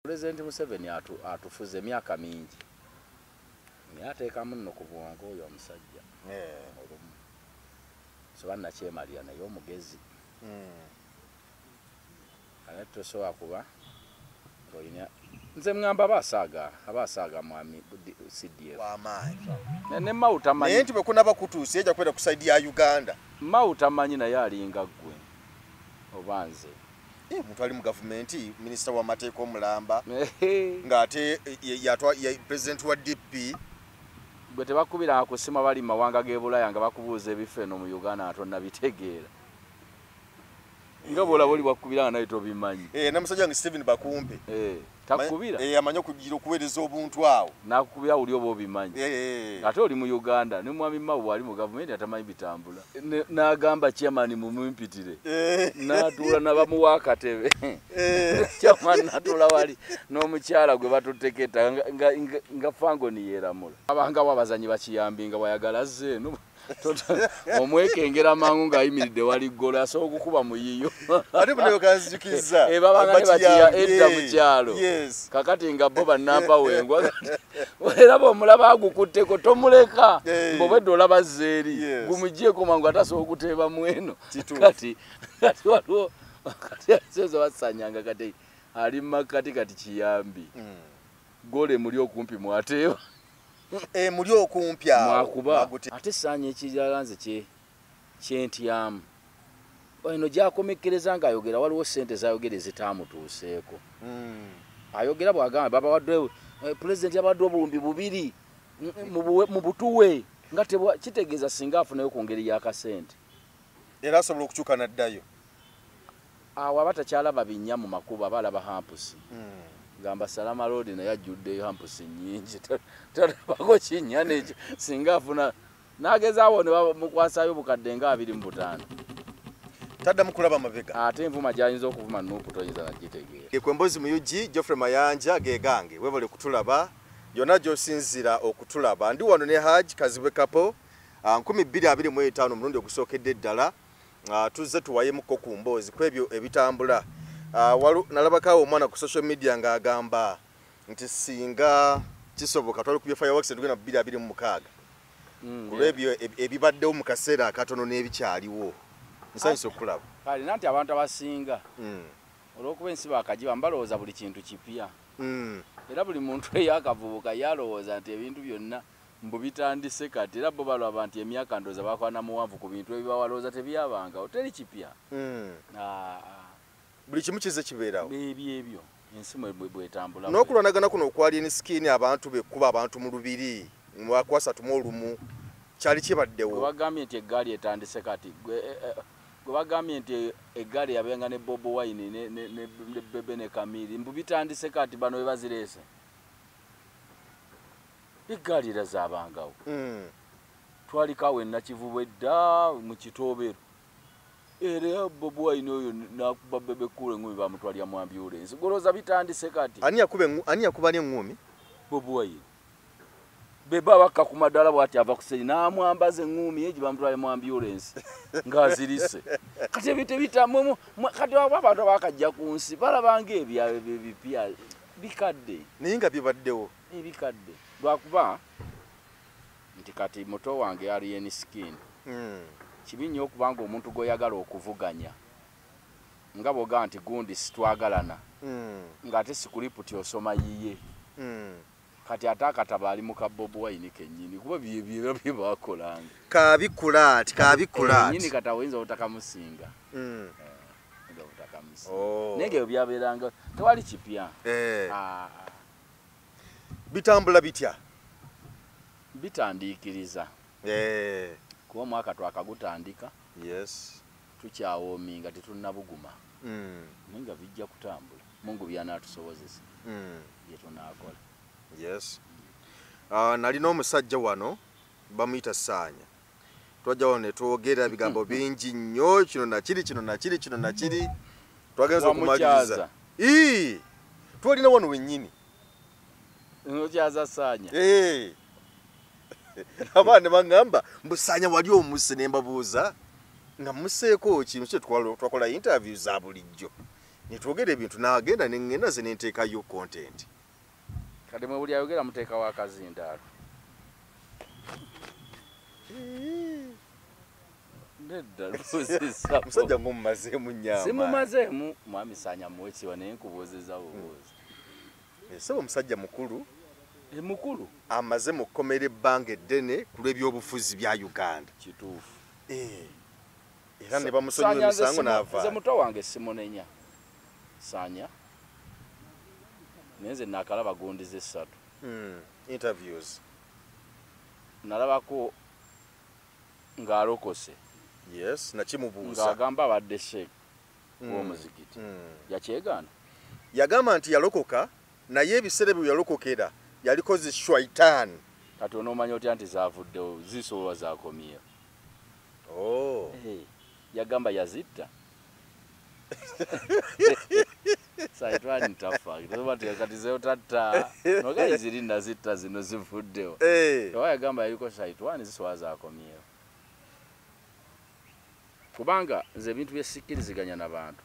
Pulezidenti Museveni atufuze emyaka mingi, naye ateekamu nno ku bwongo oyo omusajja olumu soba nakyemalira, naye omugezi. Ate tosobola kuba ng'olina, nze ŋŋamba aba asaaga mwami CDF. Wamaanyi. Ne Mao tamanyi. Naye nti bwe kunaba kutuuse, ejja kubeera ku side ya Uganda. Mao tamanyi, naye alinga ggwe oba nze. Omuntu ali mu gavumenti, minisita w'amateeka omulamba, ng'ate pulezidenti wa DP. Gwe tebakubiranga ku ssimu abali mu mawanga g'e Bulaaya nga bakubuuza ebifo eno mu Uganda nga tonnabitegeera, nga bw'olaba oli bwakubiranga naye tobimanyi? Namusajja wange Stephen Bakumpe. Takubira? Amanyi okugira okuweereza obuntu awo. Nakukubira wuli oba obimanyi? Ate oli mu Uganda ne mwami Mao bw'ali mu gavumenti atamanyi bitambula. N'agamba chairman mumumpitire, n'atuula nabamuwa akatebe. Chairman n'atuula wali n'omukyala gwe batuteketa nga Fangoni yeeramula. Abangawo abazanyi bakiyambi nga bwayagala azze eno, omwekengera mangu ng'ayimiridde wali ggolo, asobola okukuba muyiyo. Ate buno kanzijukiza. Babanga ne bakiya edda mu kyalo. Kakati nga bo bannampa wengwa, era bw'omulaba agukutteko tomuleka. Mbwobwedde olaba azze eri, gumugyeko mangu, ate asobola okuteeba mweno. Kati waliwo kati asoza basanyanga, kati ali mumakkati, kati kiyambi gole muli okumpi mwateeba. Muli okumpi awo. Mwakuba. Ate saanya ekirala nze kyentyamu eno gyakomekkereza ng'ayogera, waliwo sente zayogera ezitaamutuuseeko. Ayogera bw'agamba babawadde, pulezidenti yabawadde 2000 mu butuwe, nga kitegeeza singa afunayo ku ngeri y'akasente, era asobola okukyuka n'addayo. Awo aba takyalaba binnya mu makubo, aba alaba humps. Gamba Salama Road naye ajjuddeyo humps nnyingi, talabako kinnya nekyo. Singa afuna n'agezaawo ne bamukwasayo obukadde nga 25, taddamu kulaba mabega. Ate envuma gy'ayinza okuvuma NUP toyinza nagitegeera. Kwembozi mu UG, Geoffrey Mayanja gegange. Webale kutulaba yonna gy'osinzira okutulaba. Ndi wano ne Haj Kazibwe Kapo, 2025 omulundi ogusookedde ddala. Tuzze tuwayemukko ku mboozi ku ebyo ebitambula. Nalabakawo omwana ku social media ng'agamba nti singa kisoboka twali kubye fireworks tugenda mu 2026 ku lw'ebyo ebibaddewo mu kaseera akatono n'ebikyaliwo. Nsanyusa okulaba. Kale nti abantu abasinga olw'okuba ensi bakagiba balowooza buli kintu kipya. Era buli muntu eyakavubuka yalowooza nti ebintu byonna mbu bitandise kati, era bo balaba nti emyaka ndowooza bakwana muwanvu ku bintu ebibawalowooza tebyabangawo, teri kipya. Ah, buli kimu kize kibeerawo. Ebyo ensi mwe bwetambula. N'okulwanagana kuno okwali enskin, abantu bekuba abantu mu lubiri mu lwakwasatu mu olumu, kyali gwe kibaddewo. Bagambye nti eggaali etandise kati, gwe bagambye nti eggaali yabenga ne Bobi Wine ne Bebe ne Kamiri, mbu bitandise kati, bano be bazireese eggaali era zaabangawo. Twalikawo enakivubo edda mu Kitoobero, era Bobi Wine oyo nakuba Bebe Cool engumi, bamutwalira mu ambulance. Golooza bitandise kati? Ani yakuba ni eŋŋumi? Bobi Wine. Bebe abakka ku maddaala bw'ati, ava ku stage n'amwambaza eŋŋumi egi, bamutwale mu ambulance ng'azirise. Kati ebintu ebitamu, kati abo abantu abakajja ku nsi balabanga ebyabwe ebipya bikadde. Naye nga bibaddewo. Ebikadde lwakuba nti kati muto wange Alien Skin, kibi nnyo okubanga omuntu gw'oyagala okuvuganya nga bw'ogamba nti gundi sitwagalana, ng'ate script osoma yiye. Kati ate akatabo ali mu ka Bobi Wine kennyini, kuba byebyo bye bakolanga. Kabikulaati kabikulaati. Nyini kati awo oyinza obutakamusinga. Oyinza obutakamusinga. Oh. Naye nga ebyo byabeeranga, tewali kipya. Ah, Bitambula bitya? Bitandiikiriza, kuba omwaka twakagutandika, tukyawoominga, tetunnabuguma, naye nga bijja kutambula, Mungu byanaatusobozesa bye tunaakola. Yes. Nalina omusajja wano bamuyita Saanya, twajja wano ne twogera ebigambo bingi nnyo, kino nakiri, kino nakiri, kino nakiri, twagenza okumaliriza. Wamukyaza? Ii, twalina wano wennyini. Okyaza Saanya? Eh. Abaana ne baŋŋamba mbu Saanya wali omusse, ne mbabuuza nga museeko ki? Mukye twakola interview za bulijjo. Nitwogera ebintu nagenda nengenda ze nenteekayo content. Kati mwe buli ayogera muteekawo akazindaalo. Nedda buuziza. Musajja ng'omumazeemu nnyo amaanyi. Simumazeemu, mwami Saanya muwe ekitiibwa naye nkubuuzizza bubuuzi. Ssebo omusajja mukulu. Mukulu. Amaze mu kkomera ebbanga eddene ku lw'ebyobufuzi bya Uganda. Kituufu. Era ne bamusonyiwa emisango n'avaayo. Nze muto wange simunenya. Saanya. Naye nze naakalaba gundi ze ssatu. Interviews. Nalabako ng'alokose. Yes, nakimubuuza. Ng'agamba abadde sheikh w'omuzikiti. Yakyegaana. Yagamba nti yalokoka naye ebiseera bye yalokokera yaliko zi shaitan. Kati onoomanya otya nti zaavuddewo zisobola zaakomyewo. Oh. Yagamba yazitta. Saitwani tafa. Kati zeotatta. Nogayi ziri nazitta zino zivuddewo. Oba yagamba yaliko shaitwani zisobola zaakomyewo. Kubanga nze ebintu bye sikkiriziganya n'abantu.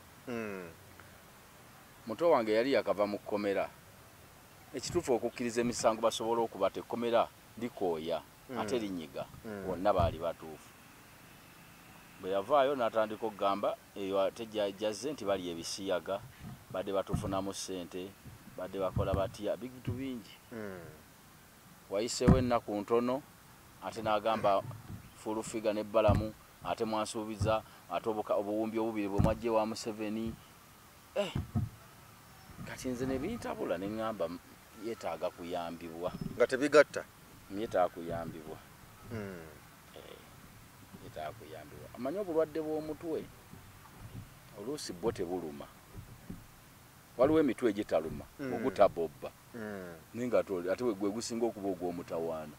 Muto wange yali yakava mu kkomera. Ekituufu okukkiriza emisango basobole okubata ekkomera likooya ate linyiga. Bonna baali batuufu. Bwe yavaayo n'atandika okugamba eyo ate jazze nti bali ebisiyaga, badde batufunamu ssente, badde bakola batya, bintu bingi. Wayiseewo ennaku ntono ate n'agamba Full Figure ne Balamu ate mwansuubiza ate obuwumbi obubiri bwe mwajja ewa Museveni. Kati nze ne bintabula ne ŋŋamba yeetaaga kuyambibwa. Nga tebigatta? Yeetaaga kuyambibwa. Yeetaaga kuyambibwa. Amanyi obulwadde bw'omutwe oluusi bwo tebuluma. Waliwo emitwe egitaluma, ogutabobba. Naye nga ate gwe gusinga okuba ogw'omutawaana.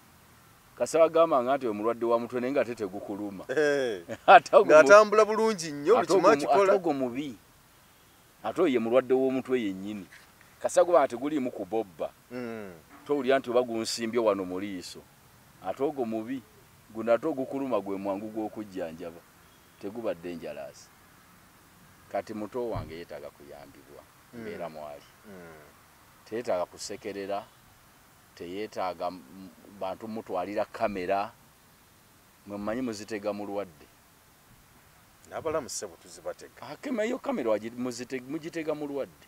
Kasaba gamba nga nti omulwadde wa mutwe naye nga ate tegukuluma. Ng'atambula bulungi nnyo buli kimu akikola. Ate ogwo mubi. Ate oyo ye mulwadde w'omutwe yennyini. Kasaba gamba teguliimu kubobba. Towulira nti oba gunsimbye wano mu liiso. Ate ogwo mubi. Guno ate ogukuluma gwe mwangu gw'okujjanjaba. Teguba dangerous. Kati muto wange yeetaaga kuyambibwa. Mbeera mwali. Teyeetaaga kusekerera. Teyeetaaga bantu mutwalira kamera. Mwe mmanyi muzitega mulwadde. N'abalamu ssebo tuzibatega. Eyo kamera mugitega mulwadde.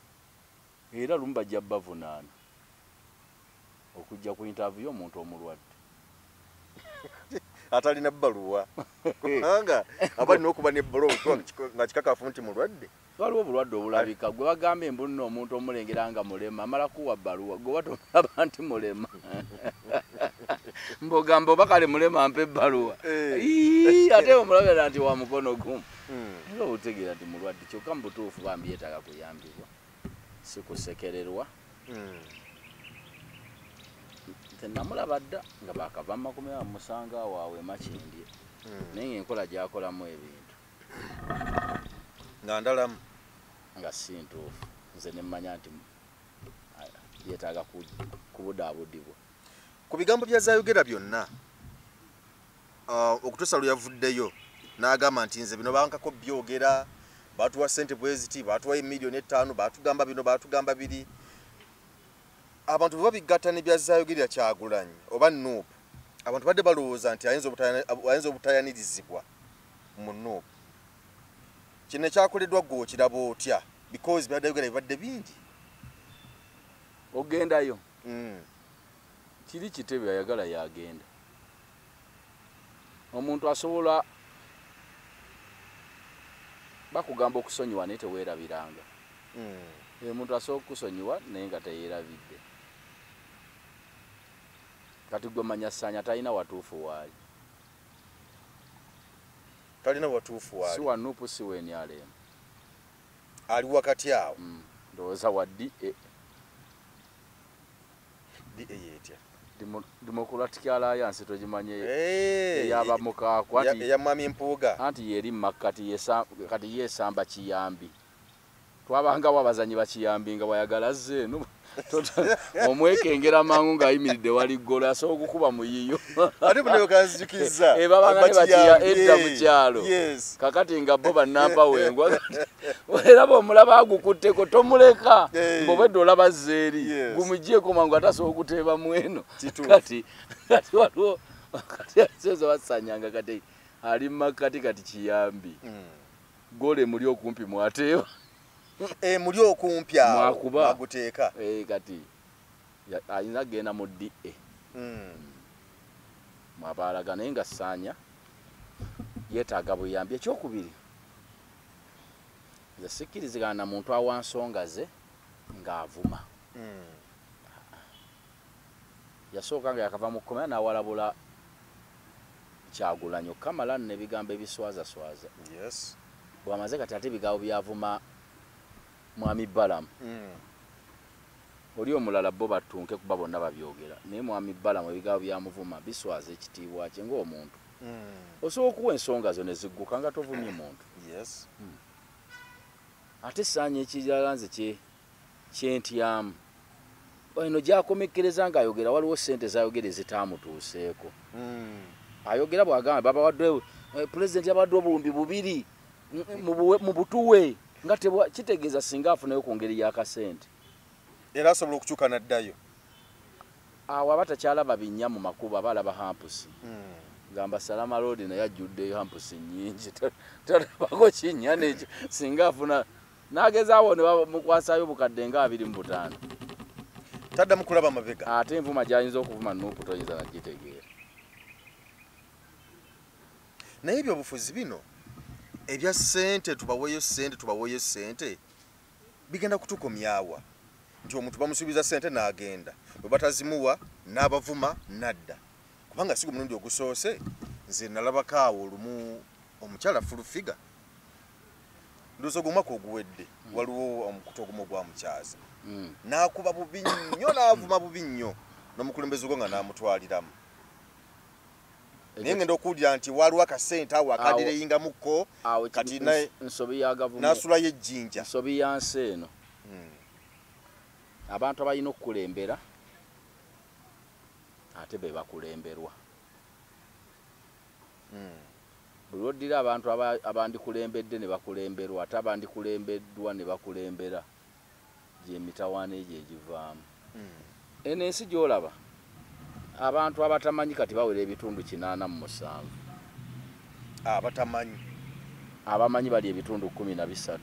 Era lumu bajja bavunaana okujja ku interview y'omuntu omulwadde. Atalina bbaluwa. Kubanga abalina okuba n'ebbaluwa nga kikakafu nti mulwadde. Waliwo obulwadde obulabika. Gwe bagamba embu nno omuntu omulengera nga mulema amala kuwa bbaluwa. Gwe batomulaba nti mulema. Mbogamba oba kale mulema mpa ebbaluwa. Ate omulabira nti wa mukono gumu. Era otegeera nti mulwadde kyokka mu butuufu bambi yeetaaga kuyambibwa. Si kusekererwa. Nze namulaba dda nga baakava mu 27 awo awo e Makindye. Naye ng'enkola gy'akolamu ebintu. Nga ndalamu. Nga si ntuufu. Nze ne mmanya nti yeetaaga kubudaabudibwa. Ku bigambo by'azayogera byonna, okutuusa lwe yavuddeyo n'agamba nti nze bino bankako byogera, baatuwa ssente bwe ziti, baatuwa 5,000,000, baatugamba bino, baatugamba biri. Abantu bwe babigatta ne by'azayogerera Kyagulanyi oba Nuupu, abantu badde balowooza nti ayinza obutayanirizibwa mu Nuupu. Kino ekyakoleddwa ggwe okiraba otya? Because by'adayogera bibadde bingi. Ogendayo. Kiri kitebe ayagala yagenda. Omuntu asobola bakugamba okusonyiwa naye teweerabiranga. Omuntu asobola okusonyiwa naye nga teyeerabidde. Kati gwe manya Saanya talina watuufu waali. Talina watuufu waali. Si wa Nuupu si wa NRM. Ali wakati awo. Ndowooza wa DA. DA yetya? Democratic Alliance togimanye eyabamukaako eya Mwami Mpuuga. Anti yeri makkati kati yeesamba kiyambi. Twabangawo abazanyi bakiyambi nga bwayagala azze eno. Omwekengera mangu ng'ayimiridde wali ggolo asobola okukuba mu yiyo. Ate muno kanzijukizza. Babanga ne bakiya edda mu kyalo. Kakati nga bo bannampa wengwa. Era bw'omulaba agukutteko tomuleka. Bw'obwedda olaba azza eri. Gumuggyeeko mangu ate asobola okuteeba mu eno. Kati waliwo kati asoza basanyanga kati ali makkati kati kiyambi. Gole muli okumpi mwateeba. Muli okumpi awo mwakuba mwaguteeka. Kati ayinza kugenda mu DA. Mwabaalaga naye nga Ssaanya yeetaaga buyambi. Ekyokubiri, nze sikkirizigana na muntu awa nsonga ze ng'avuma. Yasooka nga yakava mu kkomera n'awalabula Kyagulanyi okukamala nno ebigambo ebiswazaswaza. Bw'amaze kati ate ebigambo byavuma Mwami Balamu. Oli omulala bo batunke kuba bonna babyogera, naye Mwami Balamu ebigambo byamuvuma biswaza ekitiibwa kye ng'omuntu. Osobola okuwa ensonga zo ne zigguka nga tovumye muntu. Ate Ssaanya ekirala nze kyentyamu eno gy'akomekkereza ng'ayogera waliwo ssente z'ayogera ezitaamutuuseeko. Ayogera bw'agamba babawadde pulezidenti yabawadde 2000 mu butuwe nga kitegeeza singa afunayo ku ngeri y'akasente. Era asobola okukyuka n'addayo. Awo aba takyalaba binnya mu makubo, aba alaba hampusi. Gamba Salama Road naye ajjuddeyo hampusi nnyingi, talabako kinnya n'ekyo singa afuna n'agezaawo ne bamukwasaayo obukadde nga 25. Taddamu kulaba mabega. Ate envuma gy'ayinza okuvuma Nuupu toyinza nagitegeera. Naye ebyobufuzi bino ebya ssente, tubaweeyo ssente, tubaweeyo ssente, bigenda kutukomyawa nti omuntu bamusuubiza ssente n'agenda, bwe batazimuwa n'abavuma n'adda. Kubanga si gwe mulundi ogusoose, nze nalabako awo olumu omukyala Full Figure, ndowooza ogwo omwaka oguwedde, waliwo omukutu ogumu ogwamukyaza n'akuba bubi nnyo n'avuma bubi nnyo n'omukulembeze gwo nga n'amutwaliramu, naye ngenda okuwulira nti waliwo akasente awo akadireyingamukko kati nsobi ya gavumenti n'asulayo ejjinja. Nsobi ya nsi eno. Abantu abalina okukulembera ate be bakulemberwa. Buli lw'oddira abantu abandikulembedde ne bakulemberwa ate abandikulembeddwa ne bakulembera, gy'emitawaana egyo egivaamu. Eno ensi gy'olaba abantu abatamanyi kati bawera ebitundu 87. Abatamanyi. Abamanyi bali ebitundu 13.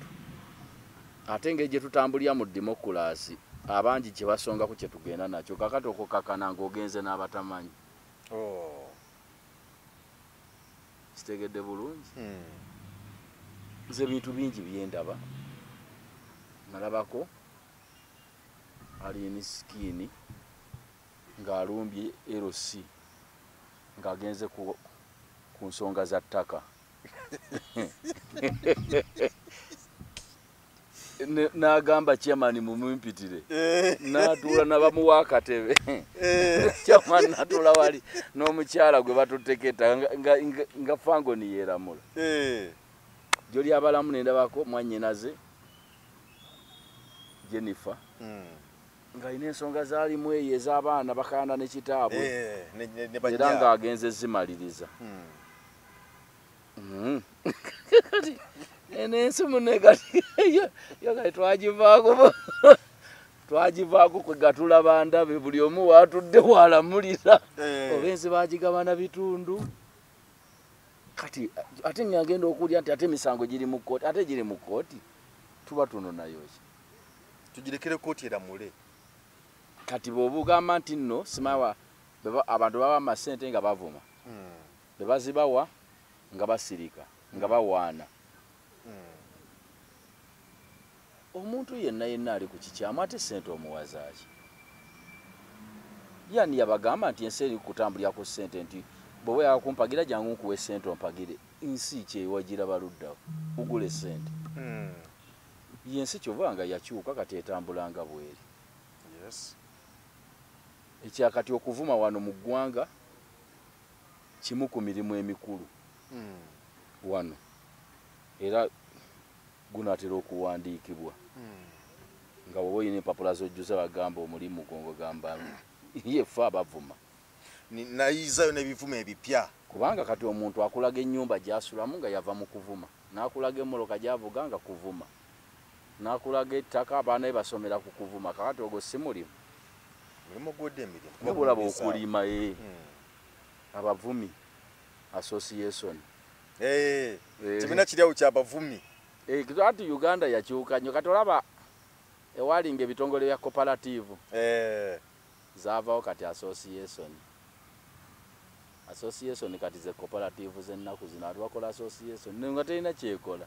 Ate engeri gye tutambulira mu demokulaasi, abangi kye basongako kye tugenda nakyo. Kakati okukakana ng'ogenze n'abatamanyi. Kitegedde bulungi? Nze ebintu bingi byendaba. Nalabako Alien Skin ng'alumbye LC ng'agenze ku nsonga za ttaka. N'agamba chairman mumumpitire. N'atuula n'abamuwa akatebe. Chairman n'atuula wali n'omukyala gwe batutteko ettaka nga Fangoni yeeramula. Gy'oli abalamu ne ndabako mwannyinaze Jennifer. Ng'alina ensonga zaalimu eyo ez'abaana bakaana ne kitaabwe. Era ng'agenze zimaliriza. Kati eno ensi munne kati yo kati twagivaako kwe tulaba ndabe buli omu waatudde walamulira. Oba ensi baagigabana bitundu. Kati ate ng'agenda okulya nti ate emisango giri mu kkooti, ate giri mu kkooti tuba tunonayo ki? Tugirekere kkooti eramule. Kati bw'oba ogamba nti nno simawa abantu baba amasente nga bavuma, be bazibawa nga basirika nga bawaana. Omuntu yenna yenna ali ku kikyamu ate ssente omuwazaaki? Yani yabagamba nti ensi eri kutambulira ku ssente, nti bw'oba yakumpagira jangu nkuwe ssente ompagire. Nsi kyewagira baluddawo ugule ssente. Yensi kyova nga yakyuka kati etambula nga bweri. Ekyakati okuvuma wano mu ggwanga kimu ku mirimu emikulu wano, era gunaatera okuwandiikibwa. Nga bw'oba olina empapula z'ojjuza bagamba omulimu gwo ng'ogamba ye ffe abavuma. Nayizayo n'ebivumo ebipya. Kubanga kati omuntu akulaga ennyumba gy'asulamu nga yava mu kuvuma, n'akulaga emmotoka gy'avuga nga kuvuma, n'akulaga ettaka abaana be basomera ku kuvuma. Kakati ogwo si mulimu. Mulimu gw'odda emirimu. Nga bw'olaba okulima abavumi association. Kibiina kiri awo ky'abavumi. Ati Uganda yakyuka nnyo. Kati olaba ewalinga ebitongole bya cooperative zaavaawo kati association. Association kati ze cooperative z'ennaku zino ati bakola association naye nga terina kyekola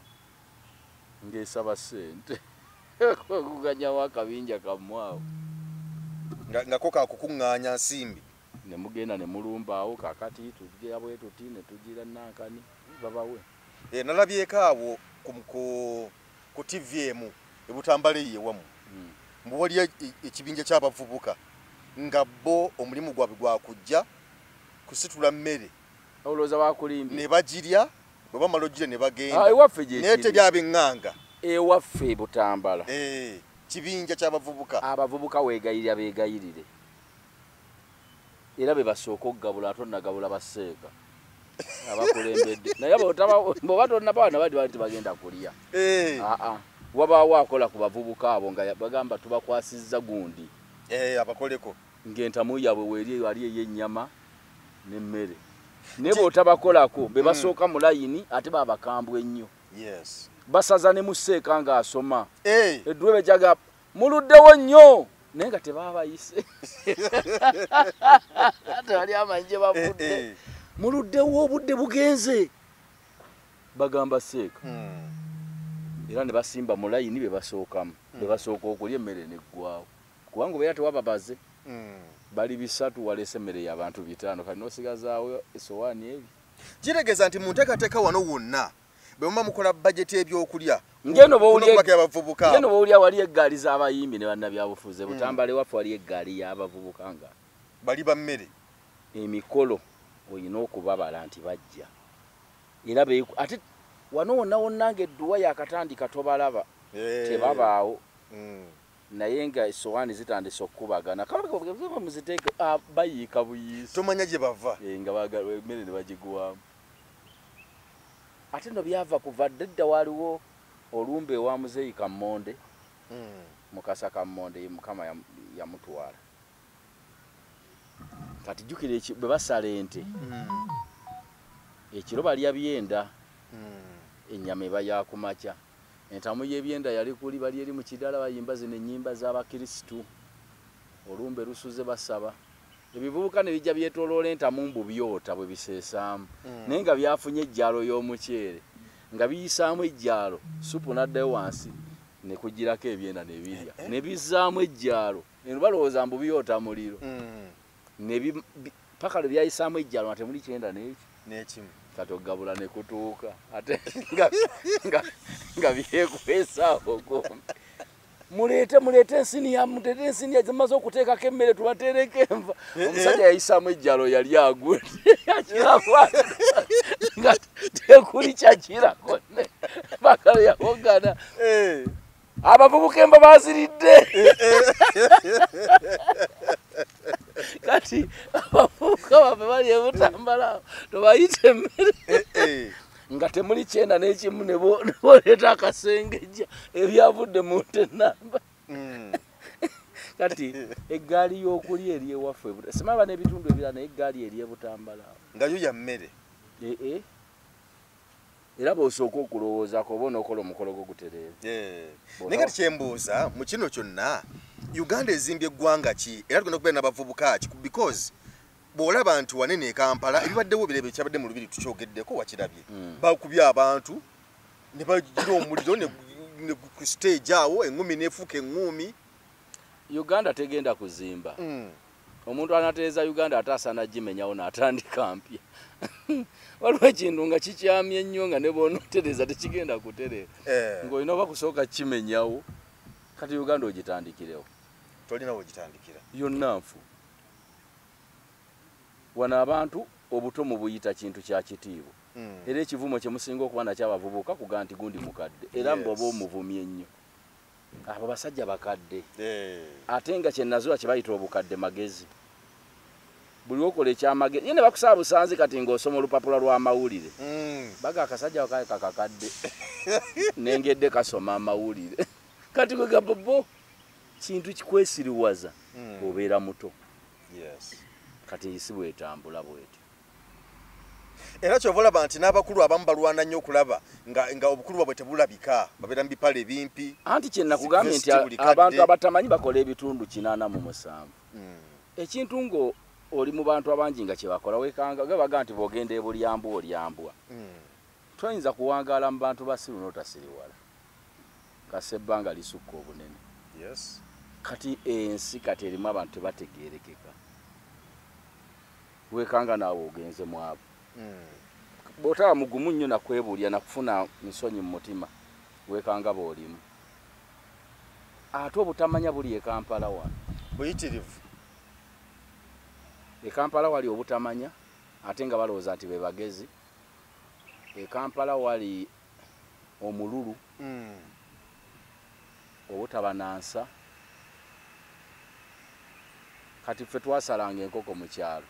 ng'esaba ssente kuganyawo akabinja kammwe awo nga ko kakukuŋŋaanya nsimbi ne mugenda ne mulumba awo kakati tugira bwe tuti ne tugira nankani babawe. Nalabyeko awo ku TV emu ebutambala eyo ewamu mbu waliyo ekibinja ky'abavubuka nga bo omulimu gwabwe gwakujja kusitula mmere. Olowooza bakulimbye? Ne bagirya, bwe bamala ogirya ne bagenda. Ewaffe gye naye kiri. Teri ab'eŋŋanga. Ewaffe Butambala. Kibinja ky'abavubuka. Abavubuka weegayirira beegayirire. Era be basooka okugabula ate onnagabula baseeka. Abakulembedde. Naye bw'oba tonnabawa nabadi bali tebagenda kulya. Wabaawo akola ku bavubuka abo nga bagamba tubakwasizza gundi. Abakoleko. Ng'entamu yaabwe weeri wali ey'ennyama n'emmere. Naye bw'otabakolako be basooka mu layini ate babakambwe ennyo. Yes. Basaza ne museeka ng'asoma. Eddwebe kyaga muluddewo nnyo naye nga tebaabayise. Tebali amanyi gye bavudde. Muluddewo obudde bugenze. Bagamba seeka. Era ne basimba mu layini be basookamu. Be basooka okulya emmere n'eggwawo. Kubanga obeera tewababaze. Bali bisatu waleese emmere y'abantu 5 kati n'osigazaawo essowaani ebi. Kitegeeza nti mu nteekateeka wano wonna bwe muba mukola bajeti ebyokulya ngeno bw'owulya wali eggaali z'abayimbi ne bannabyabufuzi. Butambala ewaffe wali eggaali y'abavubuka nga bali ba mmere. Emikolo olina okubabala nti bajja. Era ate wano wonna wonna ng'edduwa yakatandika tobalaba tebabaawo. Naye nga essowaani zitandise okukubagana muziteeke bayiika buyiisi tomanya gye bava nga emmere ne bagigwamu. Ate nno byava kuva dda waliwo olumbe ewa Muzeeyi Kammonde, Mukasa Kammonde ye Mukama yamutwala. Kati jjukira bwe basala ente ekiro balya byenda, ennyama eba ya kumakya. Entamu y'ebyenda yali kuli bali eri mu kidala bayimba zino ennyimba z'abakirisitu. Olumbe lusuze basaba. Ebivubuka ne bijja byetooloola entamu mbu byota bwe biseesaamu. Naye nga byafunye ejjaalo y'omuceere. Nga biyisaamu ejjaalo, supu n'addayo wansi ne kugirako ebyenda ne birya. Ne bizzaamu ejjaalo. Eno balowooza mbu byota muliro. Paka lwe byayisaamu ejjaalo nga temuli kyenda n'eki. N'ekimu. Kati okugabula ne kutuuka ate nga byekwesaawo kumpi. Muleete ensiniya, muteete ensiniya zimaze okuteekako emmere tubateereko enva. Omusajja yayisaamu ejjalo yali agudde akiraba nga tekuli kyakirako paka lwe yawogana. Abavubuka enva baziridde. Kati abavubuka baffe bali e Butambala tobayita emmere. Nga temuli kyenda n'ekimu ne boleeta akasengejja ebyavudde mu nte nnamba. Kati eggaali y'okulya eri ewaffe simaba n'ebitundu ebirala naye eggaali eri e Butambala. Nga yo ya mmere. Era bw'osooka okulowoozaako oba onookola omukolo gwo gutereere. Naye kati kyembuuza mu kino kyonna Uganda ezimbye eggwanga ki era tugenda okubeera n'abavubuka ki because bw'olaba nti wanene e Kampala ebibaddewo birebe ekyabadde mu Lubiri tukyogeddeko wakirabye. Bakubye abantu ne bagira omuliro ne ku stage awo eŋŋumi n'efuuka eŋŋumi. Uganda tegenda kuzimba. Omuntu anatereeza Uganda ate asaana gimenyawo n'atandika mpya. Waliwo ekintu nga kikyamye nnyo nga ne bw'onootereeza tekigenda kutereera. Ng'olina oba kusooka kimenyawo kati Uganda ogitandikirewo. Tolina w'ogitandikira. Yonna nfu. Wano abantu obuto mubuyita kintu kya kitiibwa. Era ekivumo kye musinga okuba nakyo abavubuka kuga nti gundi mukadde. Era mbu oba omuvumye nnyo. Abo basajja bakadde. Ate nga kye nazuula kye bayita obukadde magezi. Buli okola ekyamagezi ye ne bakusaba busanzi kati ng'osoma olupapula lw'amawulire. Baga akasajja wakaye kakakadde nengedde kasoma amawulire. Kati gwe gabobo kintu kikwesiriwaza obeera muto. Kati si bwetambula bwetyo. Era kyova olaba nti n'abakulu abamu balwana nnyo okulaba nga obukulu bwabwe tebulabika, babeera mu bipale ebimpi. Anti kye nakugambye nti abantu abatamanyi bakola ebitundu 87. Ekintu ngo oli mu bantu abangi nga kye bakola wekanga gabaga nti bw'ogenda ebulyambwa olyambwa. Toyinza kuwangaala mu bantu basiru n'otasiriwala. Kase ebbanga lisukka obunene. Kati ensi kati erimu abantu tebategeerekeka. Wekanga naawe ogenze mu abo. Bw'otaba mugumu nnyo nakwebuulira nakufuna nsonyi mu mutima wekanga bw'olimu. Ate obutamanya buli e Kampala wano. Buyitirivu. E Kampala wali obutamanya ate nga balowooza nti be bagezi. E Kampala wali omululu. Obutaba nansa. Kati ffe twasalanga enkoko mu kyalo.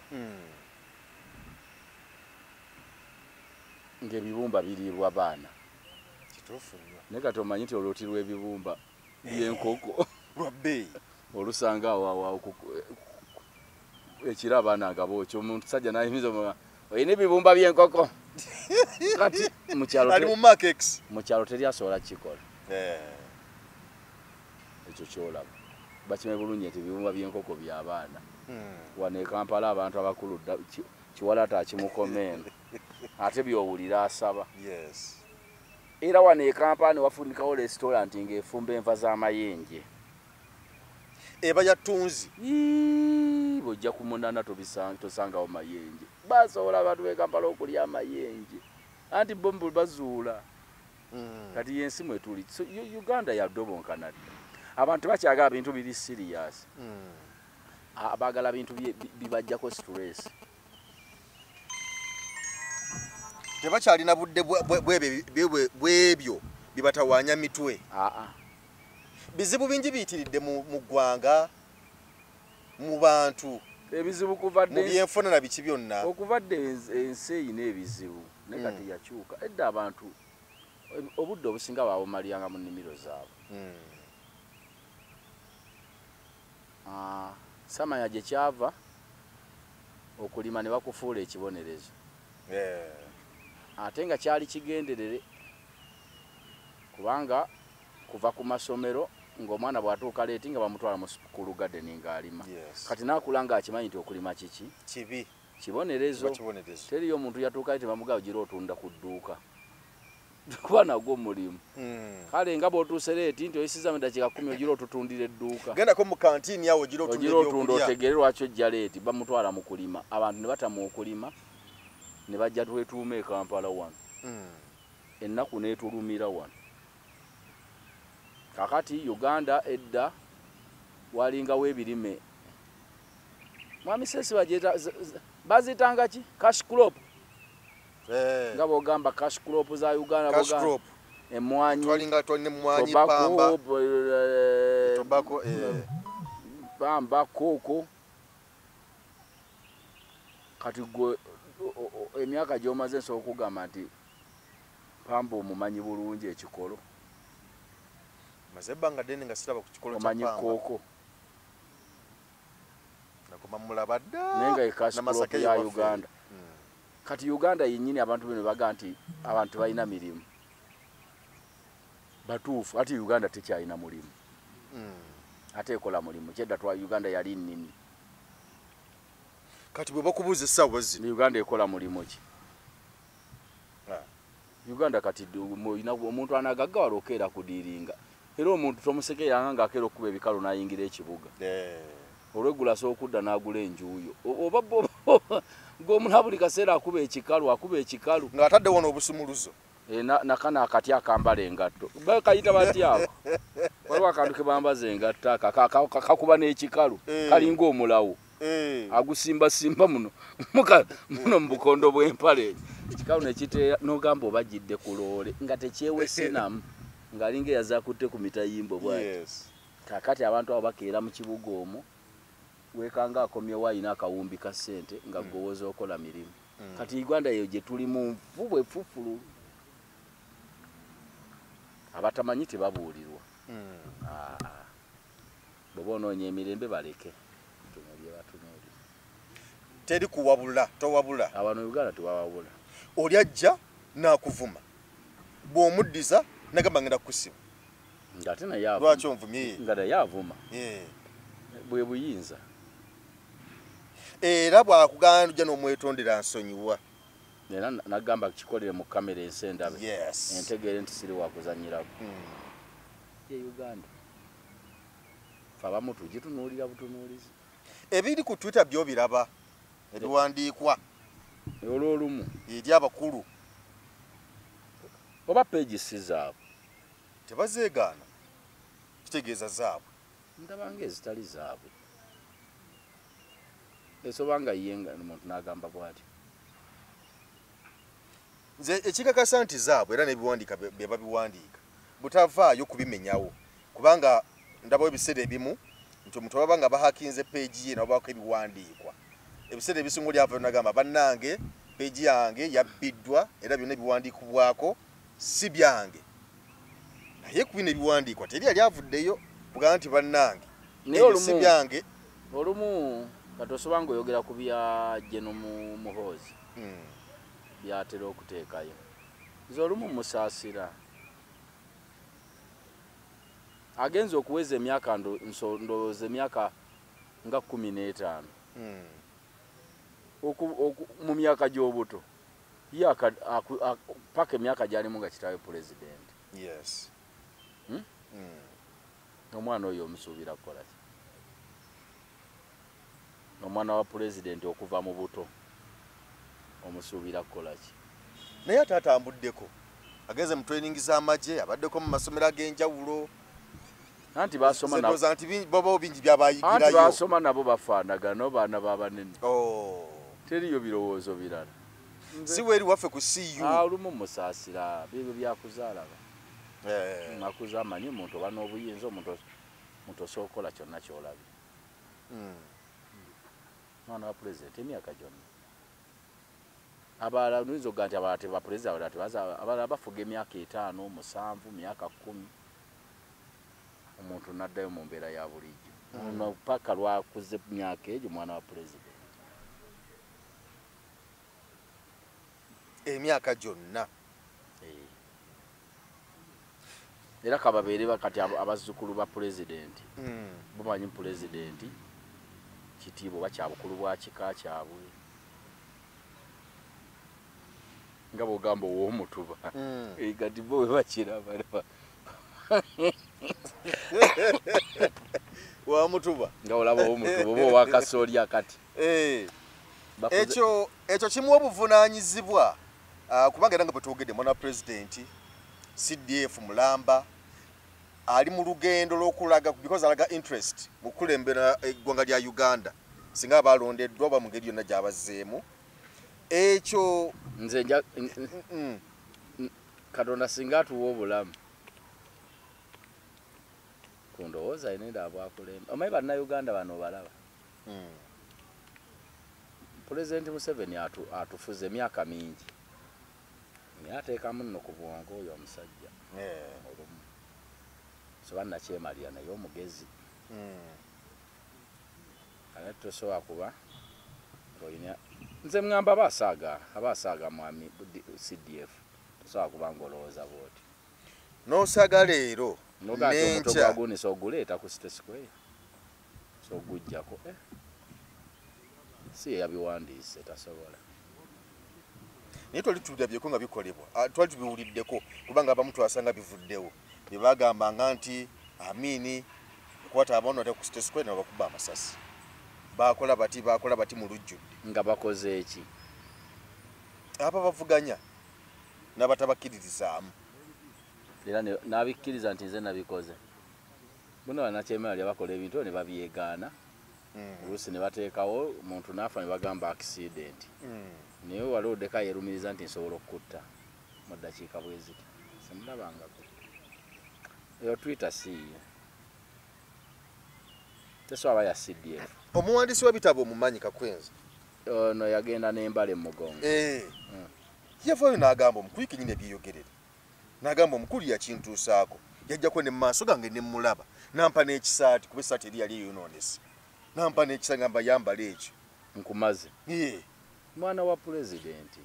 Ng'ebibumba biriibwa baana. Kituufu nnyo. Naye kati omanyi nti oluti lw'ebibumba by'enkoko lwa bbeeyi. Olusanga awo ekiro abaana nga bookya omusajja n'ayimiza olina ebibumba by'enkoko. Kati mu kyalo ali mu Mark X. Mu kyalo teri asobola kukikola. Ekyo ky'olaba. Bakimanyi bulungi nti ebibumba by'enkoko by'abaana. Wano e Kampala abantu abakulu kiwalaata akimukoma eno. Ate by'owulira asaba. Era wano e Kampala ne wafunikawo restaurant ng'efumba enva z'amayenje. Eba ya ttunzi. Bw'ojja ku munaana tosangawo mayenje. Basobola abantu b'e Kampala okulya amayenje. Anti bo bazuula. Kati y'ensi mwe tuli. So, Uganda yadobonkana dda. Abantu bakyagala bintu biri serious. Abaagala bintu bibajjako stress. Tebakyalina budde bwebyo bibatawaanya mitwe. Bizibu bingi biyitiridde mu ggwanga, mu bantu. Ebizibu kuva dda mu byenfuna na biki byonna. Okuva dda ensi eyina ebizibu naye kati yakyuka. Edda abantu obudde obusinga baabumaliranga mu nnimiro zaabwe. Samanya gye kyava okulima ne bakufuula ekibonerezo. Ate nga kyali kigenderere kubanga kuva ku masomero ng'omwana bw'atuuka leeti nga bamutwala mu school garden ng'alima. Kati n'akula ng'akimanyi nti okulima kiki? Kibi. Kibonerezo. Teriyo omuntu yatuuka leeti bamugamba gira otunda ku dduuka. Kuba nagwo mulimu. Kale nga bw'otuuse leeti nti oyisizza mu ddakiika 10 ogira otutundira edduuka. Gendako mu kantiini awo ogira otunda ebyokulya. Otegeere lwaki ojja leeti bamutwala mu kulima. Abantu ne batamwa okulima ne bajja twetuuma e Kampala wano. Ennaku n'etulumira wano. Kakati Uganda edda walingawo ebirime. Mwami Sesi bazitanga ki? Cash crop. Nga bw'ogamba cash crop za Uganda. Cash crop. Emmwanyi. Twalinga twalina emmwanyi, pamba. Tobacco, pamba, kooko. Kati gwe emyaka gy'omaze nsobola okugamba nti pamba omumanyi bulungi ekikolo. Maze ebbanga ddene nga siraba ku kikolo kya Omanyi pamba. kooko. Nakoma mulaba dda. Naye nga ye cash crop ya Uganda. Kati Uganda yennyini abantu bino baga nti abantu balina mirimu. Batuufu ate Uganda tekyalina mulimu. Ate ekola mulimu. Kyedda twa Uganda yali nnimi. Kati bwe bakubuuza essaawa zino. Uganda ekola mulimu ki? Uganda kati omuntu anagaggawala okeera kudiiringa. Era omuntu tomusekereranga ng'akeera okukuba ebikalu n'ayingira ekibuga. Olweggulo asobola okudda n'agula enjuuyo. Oba ng'omuntu buli kaseera akuba ekikalu, akuba ekikalu. Ng'atadde wano obusumuluzo. Nakano akati akambala engatto. Bakayita batya ako? Waliwo akantu ke bambaza engatto ako, kakuba n'ekikalu, kalinga omulawo. Agusimbasimba muno. Muno mu bukondo bw'empale. Ekikalu ne kiteera n'ogamba oba ajjidde ku loole nga tekyewese namu. Ng'alinga eyazakutte ku mitayimbo bw'ati. Yes. Kaakati abantu abo bakeera mu kibuga omwo, weekanga akomyewo alina akawumbi ka ssente nga gowooza okola mirimu. Kati Uganda eyo gye tulimu nfu bwe fufulu. Abatamanyi tebabuulirwa. Bw'oba onoonya emirembe baleke. Tunuulire batunuulire. Teri kuwabula, towabula. Awano Uganda tewawabula. Oli ajja n'akuvuma. Bw'omuddiza nagamba ngenda kukusiba. Ng'ate naye avuma. Lwaki onvumye? Nga naye avuma. Bwe buyinza. Era bw'akugaana ojja n'omwetondera nsonyiwa. Era nagamba kikolere mu kamera ensi endabe. Yes. Entegeere nti siri wa kuzannyirako. Ye Uganda. Ffe abamu tugitunuulira butunuulizi. Ebiri ku Twitter by'obiraba ebiwandiikwa. Olw'olumu. Eri abakulu. Oba peegi si zaabwe. Tebazeegaana. Kitegeeza zaabwe. Ndaba ng'ezitali zaabwe. Esoba nga ye nga omuntu n'agamba bw'atyo. Nze ekikakasa nti zaabwe era n'ebiwandiika bye babiwandiika butavaayo kubimenyawo, kubanga ndabawo ebiseera ebimu nti omuntu baba nga bahakinze peegi ye nabaako ebiwandiikwa. Ebiseera ebisinga oli avaayo n'agamba bannange peegi yange yabbiddwa era byonna ebiwandiikibwako si byange. Naye ku bino ebiwandiikwa teri yali avuddeyo kugamba nti bannange Naye si byange. Olumu kati osoba ng'oyogera ku bya General Muhoozi byatera okuteekayo. Nze olumu musaasira. Agenze okuweza emyaka ndowooza emyaka nga 15. Mu myaka gy'obuto. Ye paka emyaka gy'alimu nga kitaawe pulezidenti. Yes. Omwana oyo omusuubira kukola ki? Omwana wa pulezidenti okuva mu buto omusuubira kukola ki? Naye ate atambuddeko. Agenze mu training z'amagye, abaddeko mu masomero ag'enjawulo. Anti basoma nabo. Nze nti baba bingi byabayigirayo. Anti basoma nabo bafaanagana baana b'abanene. Oh. Teriyo birowoozo birala. Si weeri waffe ku CU. Olumu musaasira bibyo byakuzaalaba. Nakuza amanyi omuntu oba n'obuyinza omuntu osobola okukola kyonna ky'olabye. Mwana wa pulezidenti emyaka gyonna. Abalala oyinza okugamba nti abalala tebapulezidenti, abalala tebaza, abalala bafuga emyaka 5, 7, myaka 10. Omuntu n'addayo mu mbeera ya bulijjo. Ono paka lwakuze myaka egyo mwana wa pulezidenti. Emyaka gyonna. Era kababeere kati abazzukulu ba pulezidenti. Bamanyi pulezidenti kitiibwa oba kya bukulu bwa kika kyabwe. Nga bw'ogamba ow'omutuba. Kati bo bwe bakiraba. Wa mutuba. Nga olaba ow'omutuba oba owa kasooli akati. Ekyo kimuwa obuvunaanyizibwa kubanga era nga bwe twogedde mwana wa pulezidenti CDF mulamba ali mu lugendo lw'okulaga because alaga interest mu kukulembera eggwanga lya Uganda singa abalondeddwa oba mu ngeri yonna gy'abazzeemu. Ekyo nze nja Katonda singa atuwa obulamu ku ndowooza ye nenda bwakulemba. Omanyi bannayuganda bano balaba. Pulezidenti Museveni atufuze emyaka mingi. Naye ateekamu nno ku bwongo oyo omusajja. Olumu. So bannakyemalira naye omugezi. Ate tosobola kuba ng'olina nze ŋŋamba abasaaga mwami CDF tosobola kuba ng'olowooza bw'oti. N'osaaga leero n'enkya. Omuto gwagunisa oguleeta ku City Square. So oguggyako. Si ye yabiwandiise tasobola. Naye twali tubirabyeko nga bikolebwa. Twali tubiwuliddeko kubanga abamu twasanga bivuddewo. Bye bagambanga nti Amini kwata abantu ate ku City Square ne babakuba amasasi. Bakola bati mu lujjudde. Nga bakoze eki? Aba bavuganya n'abatabakkiririzaamu. Era n'abikkiriza nti nze nabikoze. Buno bannakyemalira bakola ebintu ne babyegaana. Oluusi ne bateekawo omuntu n'afa ne bagamba accident. Naye waliwo ddeka yeerumiriza nti nsobola okukutta mu ddakiika bwe ziti. Simulabangako. Eyo Twitter si tesobola ya CDF. Omuwandiisi w'ebitabo omumanyi Kakwenza ono yagenda n'embale mu mugongo. Yavaayo n'agamba omukulu kenyini ebyeyogerera, n'agamba omukulu yakintuusaako, yajjako ne mu maaso gange ne mmulaba, nampa n'ekisaati kuba essaati eri yali eyonoonese, nampa n'ekisaati ngamba yambala ekyo. Nkumaze. Mwana wa pulezidenti.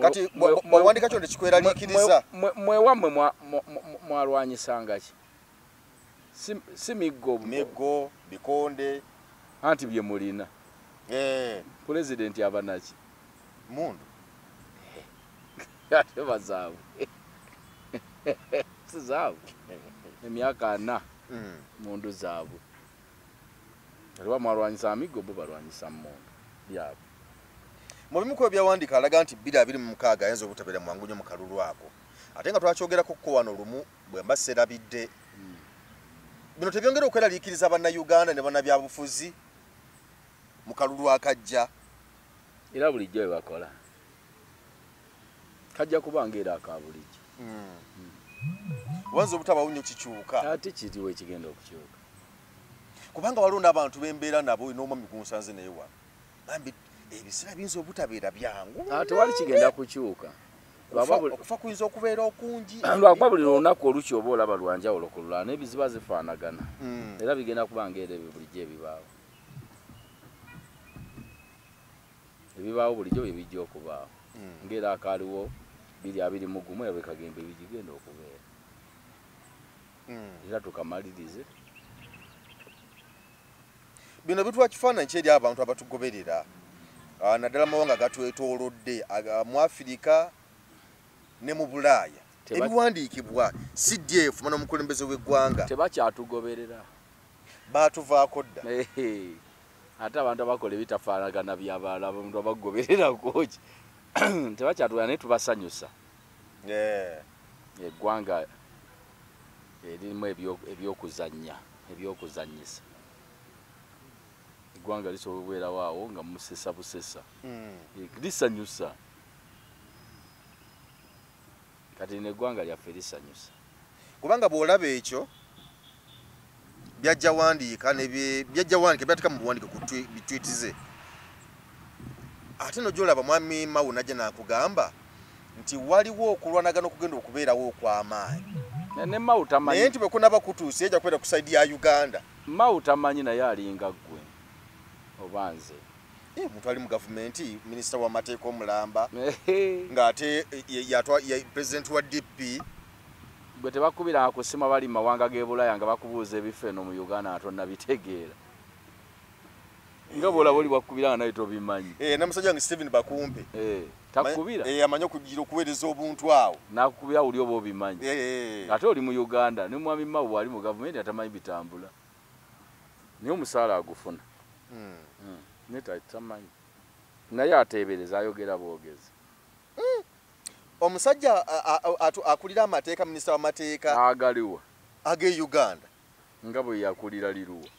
Kati bw'owandiika kyo tekikweraliikiriza. Mwe wammwe mwalwanyisanga ki? Si miggo. Miggo, bikonde. Anti bye mulina. Pulezidenti aba naki? Mundu. Ate bazaabwe. Si zaabwe. Emyaka 4 mundu zaabwe. Oba mwalwanyisa miggo bo balwanyisa mmundu byabwe. Mu bimu ku byawandiika alaga nti 2026 ayinza obutabeera mwangu nnyo mu kalulu ako. Ate nga twakyogerako ko wano lumu bwe mba serabidde. Bino tebyongera okweraliikiriza bannayuganda ne bannabyabufuzi mu kalulu akajja. Era bulijjo bwe bakola. Kajja kubanga era aka bulijjo. Wanza obutabawo nnyo kikyuka. Ate kiriwo ekigenda okukyuka. Kubanga waliwo n'abantu b'embeera nabo n'omwami gunsanze naye wano. Bambi ebiseera biyinza obutabeera byangu. Tewali kigenda kukyuka. Okufa kuyinza okubeera okungi. Lwakuba buli lunaku olukya oba olaba lwanjawulo ku lulala n'ebiziba zifaanagana. Era bigenda kubanga era ebyo bulijjo ebibaawo. Ebibaawo bulijjo bye bijja okubaawo. Ng'era akaaliwo 2021 era bwe kagenda bigenda okubeera. Era tukamalirize. Bino bituwa kifaananyi ki eri abantu abatugoberera naddala mawanga gatwetoolodde mu Afirika ne mu Bulaaya? Ebiwandiikibwa CDF mana omukulembeze w'eggwanga tebakyatugoberera, baatuvaako dda. Ate abantu abakola ebitafaanagana by'abalala abantu abagoberera kooki tebakyatugoberera, naye tubasanyusa. Eggwanga erimu ebyokuzannya, ebyokuzannyisa. Eggwanga lisobola okubeerawo awo nga musesa busesa. Lisanyusa. Kati n'eggwanga lyaffe lisanyusa. Kubanga bw'olaba ekyo byajja wandiika byajja wandiika byateeka mu buwandiike ku bitwitize. Ate n'ojolaba mwami Mao najja n'akugamba nti waliwo okulwanagana okugenda okubeerawo okw'amaanyi. Ne Mao tamanyi. Naye nti bwe kunaaba kutuuse ejja kubeera ku sayidi ya Uganda. Mao tamanyi naye alinga ggwe oba nze. Omuntu ali mu gavumenti, minisita w'amateeka omulamba, ng'ate pulezidenti wa DP. Gwe tebakubiranga ku ssimu abali mu mawanga g'e Bulaaya nga bakubuuza ebifo eno mu Uganda nga tonnabitegeera. Nga bw'olaba oli bakubiranga naye tobimanyi. N'omusajja wange Stephen Bakumpe. Takubira? Amanyi okugira okuweereza obuntu awo. N'akukubira wuli oba obimanyi. Ate oli mu Uganda ne mwami Mao bw'ali mu gavumenti atamanyi bitambula. Naye omusaala agufuna. Naye tamanyi. Naye ateebereza ayogera bwogezi. Omusajja akulira amateeka, minisita w'amateeka agaliwa ag'e Uganda nga bwe yakulira liruwa.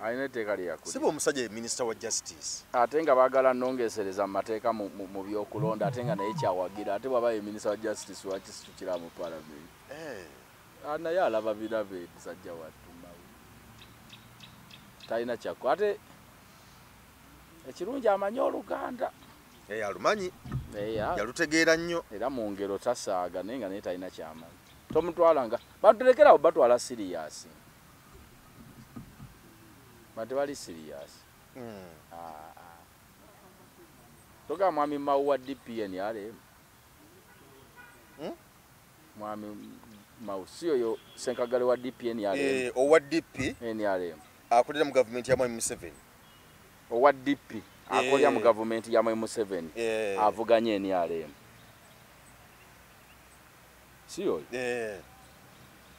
Alina etteeka lye yakulira. Siba omusajja ye minisita wa justice. Ate nga baagala nnongeesereza mu mateeka mu byokulonda ate nga naye kyawagira, ate bw'aba ye minisita wa justice lwaki situkira mu paalamenti? Naye alaba birabe musajja wattu Mao. Talina kyakko ate ekirungi amanyi Oluganda. Alumanyi. Yalutegeera nnyo. Era mu ngero tasaaga naye nga naye talina kyamanyi. Tomutwalanga batulekerawo batwala siriyasi. Bantu bali siriyasi. Toga mwami Mao wa DP NRM. Mwami Mao si oyo Senkagale wa DP NRM. Owa DP NRM. Akulira mu gavumenti ya Mwami Museveni. Owa DP akolera mu gavumenti ya Mwami Museveni. Avuganye NRM. Si oyo?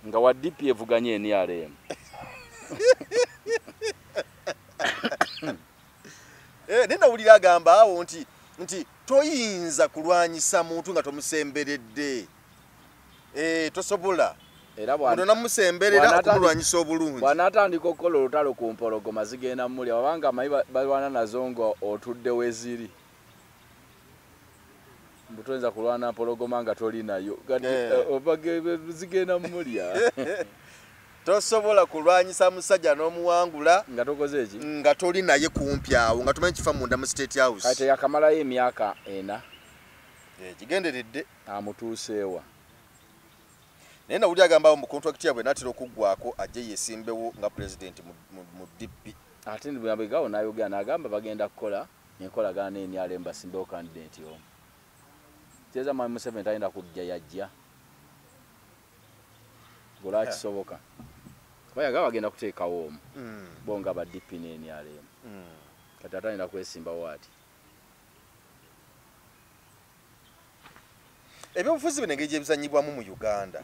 Nga wa DP evuganye NRM. Nena wulira agamba awo nti toyinza kulwanyisa muntu nga tomusemberedde. Tosobola. Era Ono namusemberera okumulwanyisa obulungi. Bw'anaatandika okukola olutalo ku mpologoma zigenda mulya, wabanga amanyi balwana nazo nga otudde we ziri. Mbu toyinza kulwana mpologoma nga toli nayo. Kati oba zigenda mulya. Tosobola kulwanyisa musajja n'omuwangula nga tokoze eki? Nga toli naye kumpi awo, nga tomanyi kifa munda mu State House. Kati yakamalayo emyaka 4. Kigenderedde. Amutuuseewa. Naye nawuli agamba mu contract yabwe n'atera okuggwako ajje yeesimbewo nga president mu DP. Ate bwegawo n'ayogera n'agamba bagenda kukola enkolagana ne NRM basimbewo candidate omu. Kitegeeza Mwami Museveni talina kujja yajja. Gola kisoboka. Kuba yagamba bagenda kuteekawo omu. Bo nga ba DP ne NRM. Kati atalina kwesimbawo ati. Ebyobufuzi bino engeri gye bizannyibwamu mu Uganda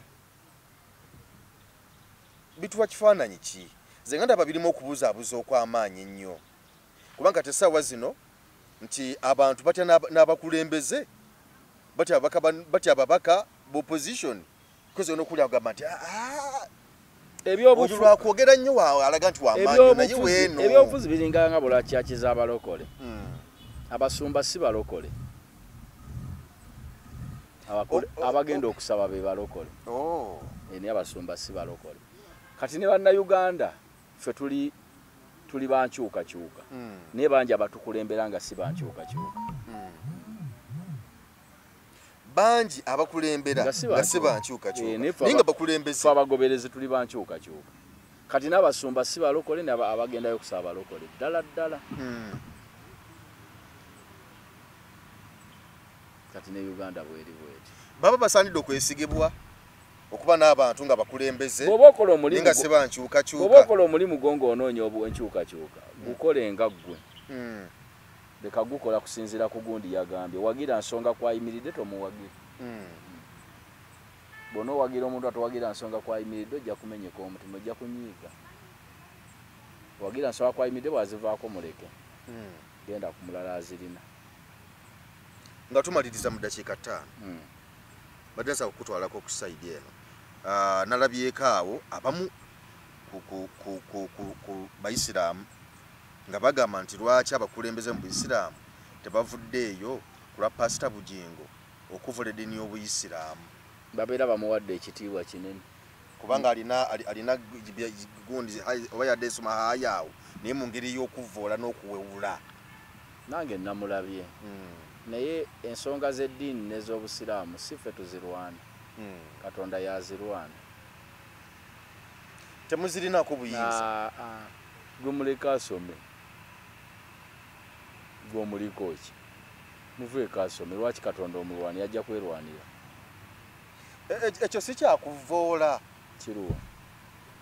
bituwa kifaananyi ki? Nze nga ndaba birimu okubuzaabuza okw'amaanyi ennyo, kubanga kati essaawa zino nti abantu batya n'abakulembeze, batya ababaka b'opposition, because olina okuwulira agamba nti oyo lwakwogera nnyo alaga nti w'amaanyi naye weeno. Ebyobufuzi biringa nga bulwakyaki z'abalokole. Abasumba si balokole. Abagenda okusaba be balokole. Naye abasumba si balokole. Kati ne bannayuganda ffe tuli bankyukakyuka. Naye bangi abatukulembera nga si bankyukakyuka. Bangi abakulembera nga si bankyukakyuka. Naye nga bakulembeze. Ffe abagoberezi tuli bankyukakyuka. Kati n'abasumba si balokole abagendayo okusaba balokole ddala ddala. Kati ne Uganda bweri bweti. Baba basaanidde okwesigibwa okuba n'abantu nga bakulembeze nga si bankyukakyuka. Bw'oba okola omulimu gwo ng'onoonya enkyukakyuka, gukole nga ggwe. Leka gukola kusinziira ku gundi yagambye. Wagira nsonga kwayimiridde tomuwagira. Bw'onoowagira omuntu atowagira nsonga kwayimiridde ojja kumenyeka omutima, ojja kunyiiga. Wagira nsonga kwayimiridde bw'azivaako muleke. Genda ku mulala azirina. Nga tumaliriza mu ddakiika 5. Badde nsaba okukutwalako ku sayidi eno. Nalabyeko awo abamu ku bayisiraamu nga bagamba nti lwaki abakulembeze mu Buyisiraamu tebavuddeeyo ku lwa Pasita Bugingo okuvula eddiini y'Obuyisiraamu. Babeera bamuwadde ekitiibwa kinene. Kubanga alina gundi oba yadde esoma haaya awo naye mu ngeri y'okuvvoola n'okuwewula. Nange namulabye. Naye ensonga z'eddiini n'ez'Obusiraamu si ffe tuzirwana. Katonda yazirwana. Temuzirinaako buyinza. Gwe muleka asome. Gwe omuliko ki? Muveeko asome. Lwaki Katonda omulwani ajja kwerwanira? Ekyo si kyakuvvoola. Kiruwa?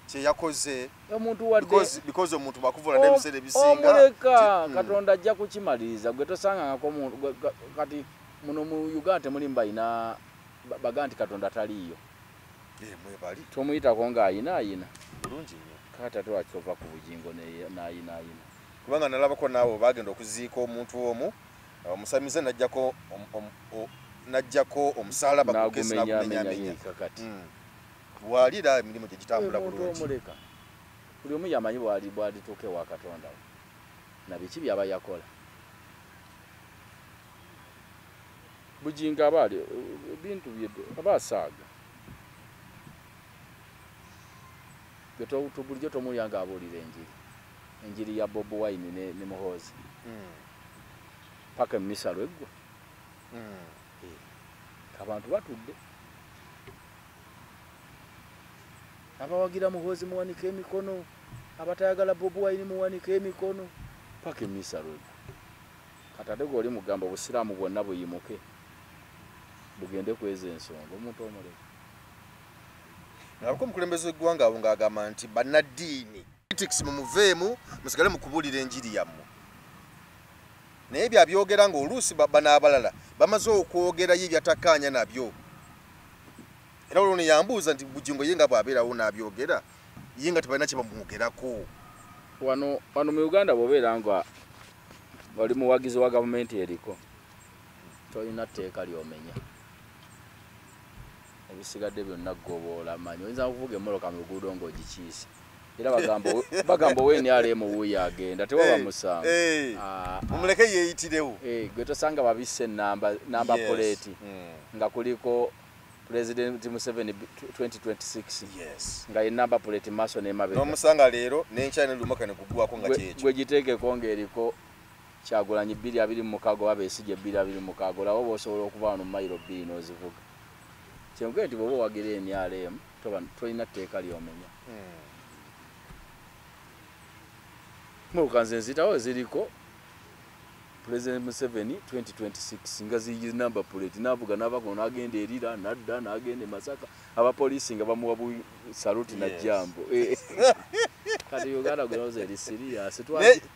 Kye yakoze. Omuntu wadde because omuntu bw'akuvvoola n'ebiseera ebisinga. Omuleka Katonda ajja kukimaliriza. Gwe tosangangako omuntu kati muno mu Uganda temuli balina baga nti Katonda taliiyo. Mwebali. Tomuyitako ng'ayina ayina. Bulungi nnyo. Kati ate lwaki ova ku Bugingo n'ayina ayina? Kubanga nalabako naawe bagenda okuziika omuntu omu, omusamize n'aggyako omusaalaba ku kesi n'agumenyaamenya. Bw'alira emirimu gye gitambula bulungi. Omuleka. Buli omu yamanyi bw'alituuka ewa Katonda we. Na biki by'aba yakola. Bugingo aba ali ebintu bye aba asaaga. Bulijjo tomuwulira ng'abuulira enjiri. Enjiri ya Bobi Wine ne Muhoozi. Paka emmisa lw'eggwa. Abantu batudde. Abawagira Muhoozi muwanike emikono, abatayagala Bobi Wine muwanike emikono, paka emmisa lw'eggwa. Kati ate gw'oli mugamba Obusiraamu bwonna buyimuke bugende kweza ensonga, omuntu omuleka. Nalabako omukulembeze w'eggwanga awo ng'agamba nti bannaddiini politics mumuveemu musigale mukubuulira enjiri yammwe. Naye ebyo abyogera ng'oluusi bano abalala bamaze okwogerayo ebyatakkaanya nabyo. Era olwo ne yambuuza nti Bugingo ye nga bw'abeerawo n'abyogera ye nga tebalina kye bamwogerako. Wano mu Uganda bw'obeera nga oli muwagizi wa gavumenti eriko tolina tteeka ly'omenya. Ebisigadde byonna goboola manyi. Oyinza okuvuga emmotoka mu luguudo ng'ogikiise. Era bagamba owe NRM wuuyo agenda, tewaba musango. Mumuleke yeeyitirewo. Gwe tosanga babisse namba plate nga kuliko President Museveni 2026. Nga ye number plate maaso n'emabega. N'omusanga leero n'enkya ne lumaka ne gugwako nga kyekyo. Gwe giteekeko ng'eriko Kyagulanyi 2026 oba Besigye 2026, olaba oba osobola okuva wano mu mayiro 2 n'ozivuga. Kyenkuge nti bw'oba owagira NRM tolina tteeka ly'omenya. Mmotoka nze nziyitawo ziriko President Museveni 2026 nga ziri number plate, n'avuga n'ava kuno n'agenda erira n'adda n'agenda e Masaka, abapoliisi nga bamuwa bu saluti na jambo. Kati Uganda gwe eri serious.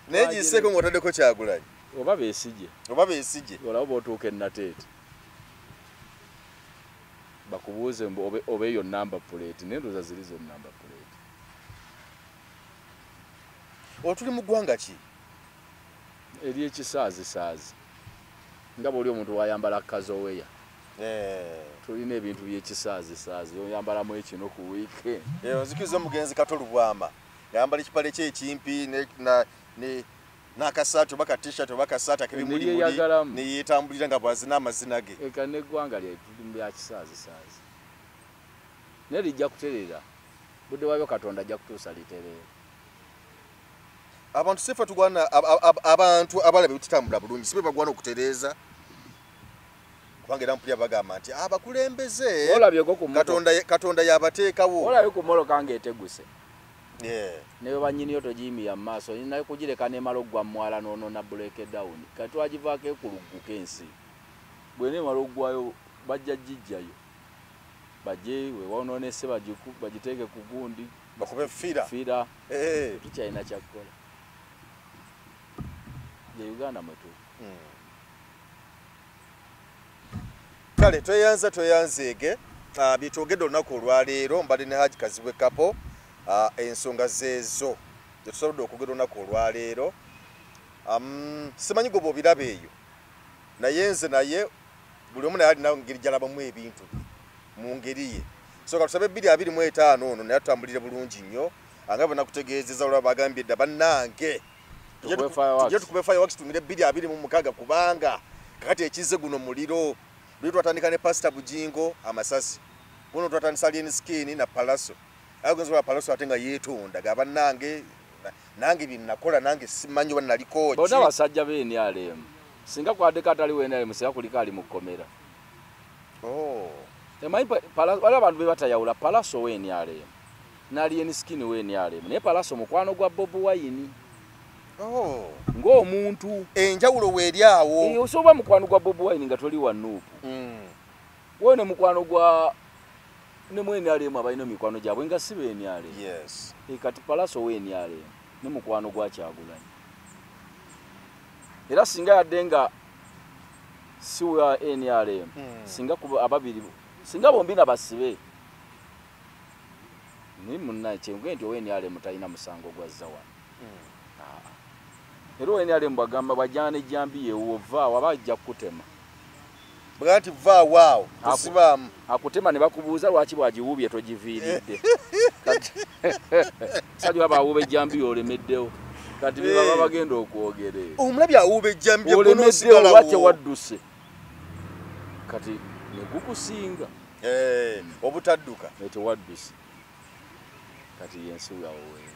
Naye giseeko ng'otaddeko Kyagulanyi. Oba Besigye. Oba Besigye. Olaba bw'otuuka e Nateete bakubuuze oba eyo number plate, naye ndowooza ziri zo number plate. Otuli mu ggwanga ki? Ery'ekisaazisaazi nga bw'oli omuntu wayambala kazoweya. Tulina ebintu by'ekisaazisaazi, oyambalamu ekino ku weekend. Nzikiriza omugenzi Kato Lubwama yayambala ekipale kye ekimpi n'akasaati oba ka t-shirt oba kasaati ak'ebimulimuli ne yeetambulira nga bw'azina amazina ge. Eka n'eggwanga lyaitu tuli mu bya kisaazisaazi, naye lijja kutereera budde bwabyo, Katonda ajja kutuusa litereera. Abantu sife tugwana, abantu abalaba ebitutambula bulungi sibe bagwana okutereeza, kubanga era mpulira bagamba nti abakulembeze Katonda yabateekawo. Olabye ku mmotoka ng'eteguse ne bwe bannyiniyo togiyimira mu maaso, olina kugireka n'emala oggwa mwala n'onoona brake down. Kati twagivaako ekulugguka ensi bw'eneemala oggwayo bajja gijjayo bajje wewonoonese bagiteeke ku gundi bakube fira. Tukyalina kyakukola ye Uganda mwetu. Kale tweyanza tweyanzeege byetwogedde olunaku olwaleero. Mbadde ne Haji Kazibwe Kapo, ensonga zeezo zetusobodde okwogera olunaku olwaleero. Simanyi gwe bw'obiraba eyo, naye nze naye buli omu naye alina ngeri gy'alabamu ebintu mu ngeri ye. So katusabe 2025 ono naye tutambulire bulungi nnyo nga bwe nakutegeezeza. Olaba bagambye dda bannange tujje tukube fireworks tungire 2026, kubanga kakati ekize guno muliro. Luli twatandika ne Pastor Bujingo amasasi, guno twatandisa Alien Skin na Palaso. Agenza wa Palaso ate nga yeetonda ga bannange, nange bye nakola nange simanyi oba naliko ki. Bonna basajja be NRM, singa kwaddeko atali wa NRM singa kuliko ali mu kkomera. Emanyi waliwo abantu be batayawula Palaso wa NRM ne Alien Skin wa NRM, naye Palaso mukwano gwa Bobi Wine. Ng'omuntu enjawulo weeri awo. Osobola mukwano gwa Bobi Wine nga toli wa NUP. Wowe ne mukwano gwa ne mu NRM abalina emikwano gyabwe nga si be NRM. Kati Palaso wa NRM ne mukwano gwa Kyagulanyi, era singa yadde nga si wa NRM, singa ababiri singa bombi nabasibe ni munna kyenkuge nti owa NRM talina musango gwa zza wano. Era owa NRM bwagamba bwajjana n'ejjambiya ewuwo vaawo aba ajja kukutema. Bwega nti vaawo awo tosibaamu, akutema ne bakubuuza lwaki bwagiwuubye togiviiridde. Sajja oba awuuba ejjambiya olemeddewo, kati be baba bagenda okwogera. Omulabi awuuba ejjambiya olemeddewo oba tewadduse, kati ne gukusinga obutadduka tewadduse, kati yensi yawo weeri.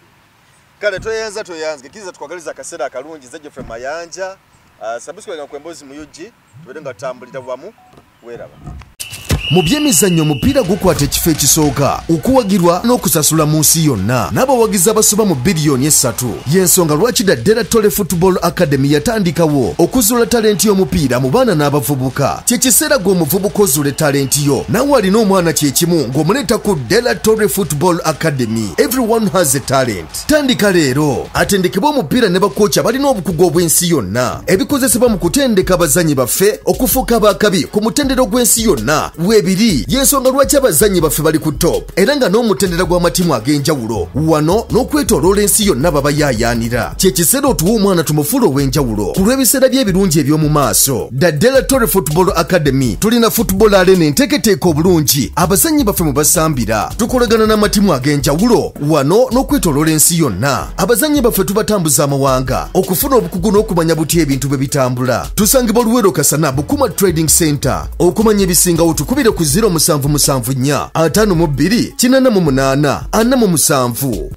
Kale tweyanza tweyanze, kiriza tukwagaliza akaseera akalungi. Nze Geoffrey Mayanja, subscribe ku Emboozi mu UG, tubeere nga tutambulira wamu. Weeraba. Mu byemizannyo, omupiira gukwata ekifo ekisooka okuwagirwa n'okusasula mu nsi yonna n'abawagizi abasoba mu biliyoni 3. Y'ensonga lwaki Daddera Tole Football Academy yatandikawo okuzuula talenti y'omupiira mu baana n'abavubuka. Kye kiseera gwe omuvubuka ozuula talenti yo, naawe alina omwana kyekimu ng'omuleeta ku Della Tole Football Academy. Everyone has a talent. Tandika leero atendekebwe omupiira ne bakooca balina obukugu obw'ensi yonna. Ebikozesebwa mu kutendeka abazanyi baffe okufuuka abakabi ku mutendero gw'ensi yonna. Weebiri y'ensonga lwaki abazannyi baffe bali ku top era nga n'omutendera gw'amatiimu ag'enjawulo wano n'okwetooloola ensi yonna babayaayaanira. Kye kiseera otuwa omwana tumufuule ow'enjawulo ku lw'ebiseera by'ebirungi eby'omu maaso. Dadela Torre Football Academy tulina football arena enteeketeeke obulungi abazannyi baffe mwe basambira. Tukolagana n'amatiimu ag'enjawulo wano n'okwetooloola ensi yonna. Abazannyi baffe tubatambuza amawanga okufuna obukugu n'okumanya butya ebintu bwe bitambula. Tusangibwa Luweero Kasana Bukuma Trading Center. Okumanya ebisingawo tukubire ku 0774 52 88 47.